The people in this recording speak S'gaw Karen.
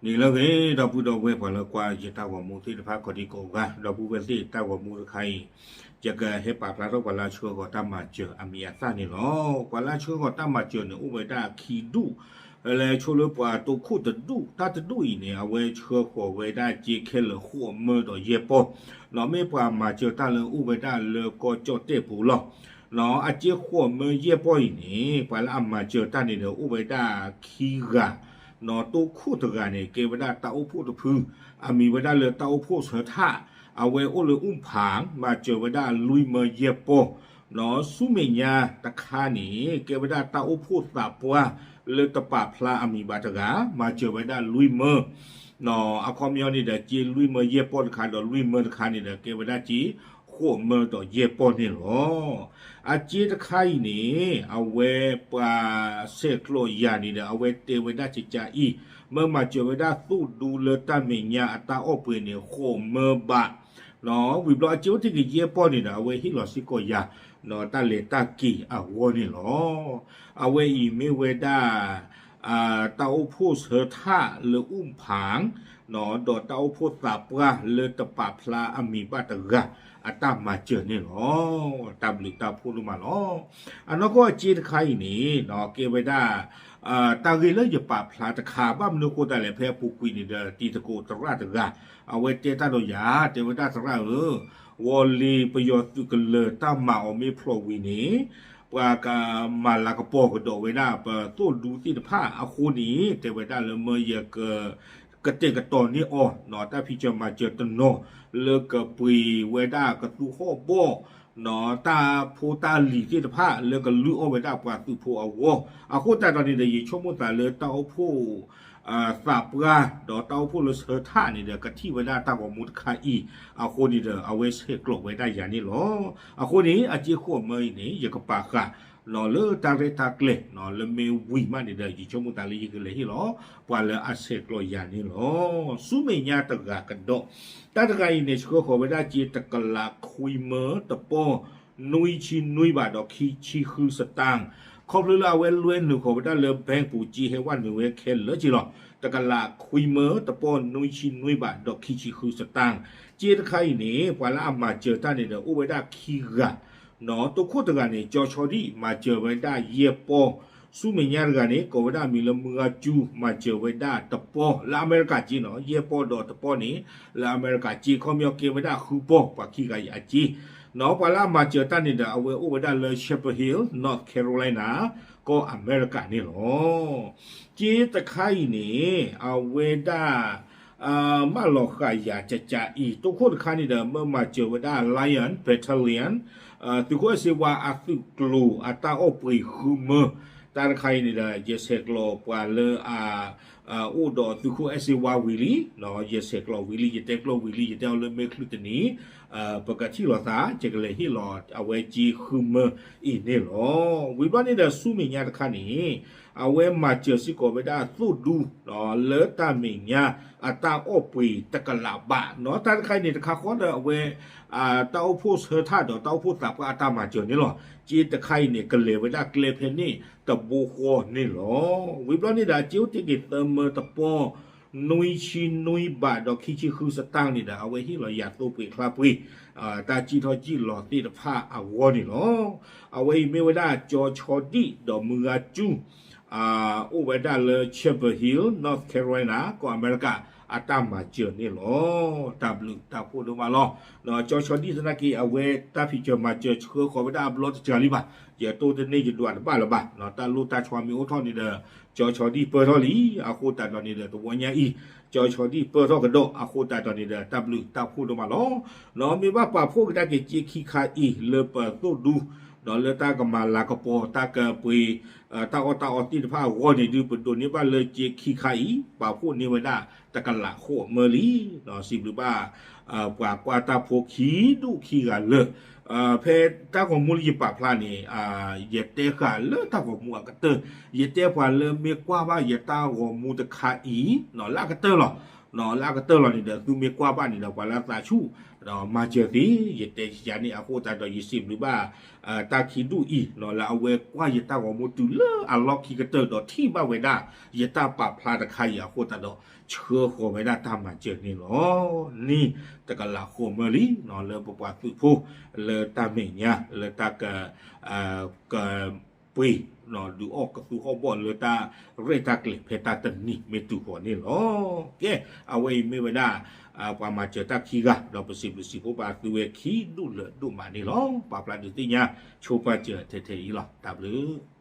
နံၤလၢအဂ့ၤ ဒီပုၢ်ဒီဝဲၢ်ပှၤလၢကွၢ်ယတၢ်ဂီၤမူသ့ၣ်တဖၣ် ကိးဒံကိးဂၤ ဒီပုၢ်ဝဲၢ်သ့ၣ်တၢ်ဂီၤမူတခါအံၤ ယကဟဲပာ်ဖျါထီၣ်ပှၤလၢအဆှၢဃီၤတၢ်မၤစၢၤအမံၤအသၣ်န့ၣ်လီၤ. ပှၤလၢအဆှၢဃီၤတၢ်မၤစၢၤန့ၣ် အိၣ်ဝဲဒၣ်ခံဒူၣ်, လၢဆိလၢပှၤတိခိၣ်တဒူၣ်, တၢ်တဒူၣ်အံၤန့ၣ် အဝဲဆှၢဃီၤဝဲဒၣ်စ့ခဲလၢာ်ဃိးမၢဒီးယဲၢ်ပီၢ်, ဒီးမ့ၢ်ပှၤမၤစၢၤတၢ်လၢအိၣ်ဝဲဒၣ်လၢကီၢ်ကၠီၣ်တဲၣ်ပူၤလီၤ. အစ့ဃိးမၢယဲၢ်ပီၢ်အံၤန့ၣ် ပှၤလၢအမၤစၢၤတၢ်န့ၣ်ဒီး အိၣ်ဝဲဒၣ်ခံဂၤ, တိခိၣ်တဂၤန့ၣ် ကဲဝဲဒၣ်တၢ်အိၣ်ဖှိၣ်တဖု, အမံၤဝဲဒၣ်လၢတၢ်အိၣ်ဖှိၣ်ဆၢထၣ်, အဝဲအိၣ်လၢအူၣ်ဖၣ် မၤစၢၤဝဲဒၣ်လွံၢ်မၢယဲၢ်ပီၢ်, ဆူမဲာ်ညါတခါန့ၣ် ကဲဝဲဒၣ်တၢ်အိၣ်ဖှိၣ်သးပှၢ်လၢတပာ်ဖျါအမံၤဘၣ်တဂၤ မၤစၢၤဝဲဒၣ်လွံၢ်မၢ အခီပညီန့ၣ်ဒီး စ့လွံၢ်မၢယဲၢ်ပီၢ်တခါဒီးလွံၢ်မၢတခါန့ၣ်ဒီး ကဲဝဲဒၣ်စ့ဃိးမၢဒီးယဲၢ်ပီၢ်န့ၣ်လီၤ. အစ့တခါအံၤန့ၣ် အဝဲပှၤဆဲးကျိးယၤန့ၣ်ဒီး အဝဲတဲဝဲဒၣ်ကကးအံၤ, မၢမၤစၢၤဝဲဒၣ်သိၣ်ဒူလၢတၢ်မဲာ်ညါအတၢ်အီၣ်ပှ့ၤန့ၣ် ဃိးမၢဘး ဝံၤဘျီအစ့အိၣ်တ့ၢ်က့ၤယဲၢ်ပီၢ်န့ၣ်ဒီး အဝဲဟ့ၣ်လီၤစ့ၢ်ကီးယၤ တၢ်လဲၤတၢ်က့ၤအဂီၢ်န့ၣ်လီၤ. အဝဲအံၤမ့ၢ်ဝဲဒၣ် တၢ်အိၣ်ဖှိၣ်ဆၢထၣ်လၢအူၣ်ဖၣ် ဒီးတၢ်အိၣ်ဖှိၣ်သးပှၢ်လၢတပာ်ဖျါအမံၤဘၣ်တဂၤ အတၢ်မၤစၢၤန့ၣ်လီၤ. တၢ်ဘျုးတၢ်ဖှိၣ်ဒိၣ်မးလီၤ. အနီၢ်ကီၢ်အစ့တခါအံၤန့ၣ် ကဲဝဲဒၣ် တၢ်ဂ့ၢ်လၢယပာ်ဖျါတခါ ဘၣ်မနုၤအဃိသတးလဲၣ် ဖဲအပူၤကွံာ်န့ၣ်ဒီး တံၤသကိးသရၣ်တဂၤ အဝဲတဲတၢ်ဒီးယၤ တဲဝဲဒၣ်သရၣ်ဧၢ, ဝီၤလ့ၤပယီၤသုးကလၢၤတၢ်မၤအီၤမ့ၢ်ဖျိးဝံၤန့ၣ် ပှၤကမၤလၤကပီၤကဒီးဝဲဒၣ်ပသိၣ်ဒူသ့ၣ်တဖၣ်အဃိန့ၣ် တဲဝဲဒၣ်လၢမၢယက ကတဲာ်ကတီၤန့ၢ်အီၤ တၢ်ဖံးစၢၤမၤစၢၤတနီၤ လၢကပှ့ၤဝဲဒၣ်ကသူဟီၣ်ဘီၣ် တၢ်ဖိတၢ်လံၤသ့ၣ်တဖၣ် လၢကလုၢ်အီၣ်ဝဲဒၣ်ပှၤသုးဖိအဂီၢ် အဃိသတးဒီးန့ၣ်ဒီး ယဆိကမိၣ်သးလၢတၢ်အိၣ်ဖှိၣ် သးပှၢ် ဒီးတၢ်အိၣ်ဖှိၣ်လၢဆၢထၣ်န့ၣ်ဒီး ကထံၣ်ဝဲဒၣ်တၢ်ဂီၤမူတခါအံၤ အဃိန့ၣ်ဒီး အဝဲဆဲးကျိးဝဲဒၣ်ယၤန့ၣ်လီၤ. အဃိန့ၣ် အစ့ဃိးမၢအံၤန့ၣ် ယကပာ်ဃာ် လၢတၢ်ရဲၣ်တၢ်ကျဲၤ လၢမ့ၢ်ဝံၤမးန့ၣ်ဒီး ယဆိကမိၣ်သးလၢယကလဲၤဟ့ၣ်လီၤ ပှၤလၢအဆဲးကျိးယၤန့ၣ်လီၤ. ဆူမဲာ်ညါတဂၤကဒီး တၢ်တဂၤအံၤန့ၣ် ဆှၢဃီၤဝဲဒၣ်စ့တကလးခွံမၢတပီၢ် နွံဆံနွံဘးဒီးခံဆံဃုစတၢၣ် ခီဖျိလၢအဝဲလွဲနုာ်ဃီၤဝဲဒၣ်လၢ bank ပူၤ စ့ဟဲဝဲနုာ်ဝဲခဲလၢာ်က့လီၤ. တကလးခွံမၢတပီၢ်နွံဆံနွံဘးဒီးခံဆံဃုစတၢၣ် စ့တခါအံၤန့ၣ် ပှၤလၢအမၤစၢၤတၢ်န့ၣ်ဒီး အိၣ်ဝဲဒၣ်ခံဂၤ တိခိၣ်တဂၤန့ၣ် ကၠီဆီဒံၣ် မၤစၢၤဝဲဒၣ်ယဲၢ်ပီၢ်, ဆူမဲာ်ညါတဂၤန့ၣ် ကိးဝဲဒၣ်အမံၤလၢမုၢ်ဂၤစူၤ မၤစၢၤဝဲဒၣ်တပီၢ် လၢအမဲရကၤက့နီၤ ယဲၢ်ပီၢ်ဒီးတပီၢ်န့ၣ် လၢအမဲရကၤက့ ခီပညီကဲဝဲဒၣ်ဃုပီၢ် ပှၤခံဂၤအံၤအက့နီၤ ပှၤလၢအမၤစၢၤတၢ်န့ၣ်ဒီး အဝဲအိၣ်ဝဲဒၣ်လၢ Chapel Hill, North Carolina ကီၢ်အမဲရကၤန့ၣ်လီၤ. စ့တခါအံၤန့ၣ် အဝဲဒၣ် မၢလီၤဃာ်ယၤကကးအံၤ တိခိၣ်တခါန့ၣ်ဒီး မၢမၤစၢၤဝဲဒၣ် Lion Battalion သုးခိၣ်အဲၣ်စ့ဝါအသုးကျိၤအတၢ်အီၣ်ပှ့ၤဃုမၢ တၢ်တခါအံၤန့ၣ်ဒီး ယဆဲးကျိးပှၤလၢအ အိၣ်ဒီးသုးခိၣ်အဲၣ်စ့ဝါဝံၤလံ, ယဆဲးကျိးဝံၤလံ ယတဲကျိးဝံၤလံ ယတဲအီၤလၢမ့ၢ်ချုးတနံၤ ပကထံၣ်လိာ်သး ယကလဲၤဟ့ၣ်လီၤအဝဲစ့ဃုမၢအံၤန့ၣ်လီၤ. ဝံၤဘျီန့ၣ်ဒီးဆူမဲာ်ညါတခါန့ၣ် အဝဲမၤစၢၤစ့ၢ်ကီးဝဲဒၣ်သိၣ်ဒူ လၢတၢ်မဲာ်ညါအတၢ်အီၣ်ပှ့ၤတကလးဘးနီၤ တၢ်တခါအံၤန့ၣ် တခါဃီဒီးအဝဲ တၢ်အိၣ်ဖှိၣ်ဆၢထၣ်ဒီးတၢ်အိၣ်ဖှိၣ်သးပှၢ်အတၢ်မၤစၢၤန့ၣ်လီၤ. စ့တခါအံၤန့ၣ် ကလဲၤဝဲဒၣ်ကျဲဖဲန့ၣ်တဘိဃီန့ၣ်လီၤ. ဝံၤဘျီန့ၣ်ဒီး အစ့အိၣ်တ့ၢ်က့ၤသၢမၢတပီၢ် နွံဆံနွံဘးဒီးခံဆံဃုစတၢၣ်န့ၣ်ဒီး အဝဲဟ့ၣ်လီၤယၤသိပှ့ၤချါပှ့ၤ တၢ်စံၣ်ထီၣ်စံၣ်လီၤသ့ၣ်တဖၣ်အဂီၢ်န့ၣ်လီၤ. အဝဲအံၤမ့ၢ်ဝဲဒၣ်ကၠီဆီဒံၣ်ဒီးမုၢ်ဂၤစူၤ အိၣ်ဝဲဒၣ်လၢ Chapel Hill, North Carolina ကီၢ်အမဲရကၤ အတၢ်မၤစၢၤန့ၣ်လီၤ. တၢ်ဘျုးတၢ်ဖှိၣ်ဒိၣ်မးလီၤ. ကၠီဆီဒံၣ်သနာ်က့ အဝဲတၢ်ဖံးစၢၤမၤစၢၤဆှၢဃီၤဝဲဒၣ်အဘျီတစှၤလံဘၣ်. ယတိၢ်တန့ၢ်ယဒွးတဘၣ်လၢၤဘၣ်. တၢ်လိၣ်တၢ်ဆီမ့ၢ်အိၣ်ထီၣ်န့ၣ်ဒီး ကၠီဆီဒံၣ်ပၢၢ်ထီၣ်လံ. အဃိသတးဒီးန့ၣ်ဒီး တဝီညါအံၤ ကၠီဆီဒံၣ်ပၢၢ်ထီၣ်ကဒီး အဃိသတးဒီးန့ၣ်ဒီး တၢ်ဘျုးတၢ်ဖှိၣ်ဒိၣ်မးလီၤ. မ့ၢ်ဘၣ်ပာ်ဖှိၣ်ကဒါက့ၤစ့ခံခါအံၤ လၢပသိၣ်ဒူ ဒီးလၢတၢ်ကမၤလၤကပီၤ တၢ်ကပှ့ၤ တၢ်အီၣ်တၢ်အီသ့ၣ်တဖၣ်အဂီၢ်န့ၣ်ဒုး ပဒိးန့ၢ်ဘၣ်လၢစ့ခံခါအံၤ ပာ်ဖှိၣ်န့ၢ်ဝဲဒၣ်တကလးဃိးမၢလံ. စံးဘျုးဘၣ် ပှၤကွၢ်တၢ်ဖိခံဒူၣ်ခံဂၤလၢာ် ဖဲတၢ်ဂီၤမူလၢယပာ်ဖျါန့ၣ် ယတဲဃာ်လၢတၢ်ဂီၤမူအကတၢၢ် ယတဲပှၤလၢမ့ၢ်ကွၢ်ဘၣ်ယတၢ်ဂီၤမူတခါအံၤ လၢအကတၢၢ်လီၤ. လၢအကတၢၢ်လီၤန့ၣ်ဒီး သုမ့ၢ်ကွၢ်ဘၣ်န့ၣ်ဒီး ပှၤလၢအသးဆူၣ်ဒီးမၤစၢၤသ့, ယတဲယၤန့ၣ်အဃိသတးဒီး ယစံးဘျုးဘၣ် တၢ်ခံဒူၣ်အံၤ လၢအဝဲကွၢ်ယတၢ်ဂီၤမူတုၤလၢအလီၢ်ခံကတၢၢ်ဒီး ထံၣ်ဘၣ်ဝဲဒၣ် ယတၢ်ပာ်ဖျါတခါအံၤအဃိသတးဒီး ဆှၢဃီၤဝဲဒၣ်တၢ်မၤစၢၤန့ၣ်လီၤ. န့ၣ်တကလးဃီမၢလံ လၢပပှၤသုးဖိ လၢတၢ်မဲာ်ညါ လၢတၢ်က ကပှ့ၤ ဒုးအီၣ်ကသူဟီၣ်ဘီၣ်လၢတၢ်ရဲၣ်တၢ်ကျဲၤဖဲတၢ်တနံၤမ့ၢ်တုၤဃီၤန့ၣ်လီၤ. ကဲ, အဝဲအံၤမ့ၢ်ဝဲဒၣ် ပှၤမၤစၢၤတၢ်ခံဂၤ ဒီးပစံးဘျုးစံးဖှိၣ်ဘၣ်သုဝဲခံဒူၣ်လၢာ်ဒိၣ်မးန့ၣ်လီၤ. ပာ်ဖျါဒုးသ့ၣ်ညါ ဆိပာ်စၢၤထဲထဲအံၤလီၤ. တၢ်ဘျုး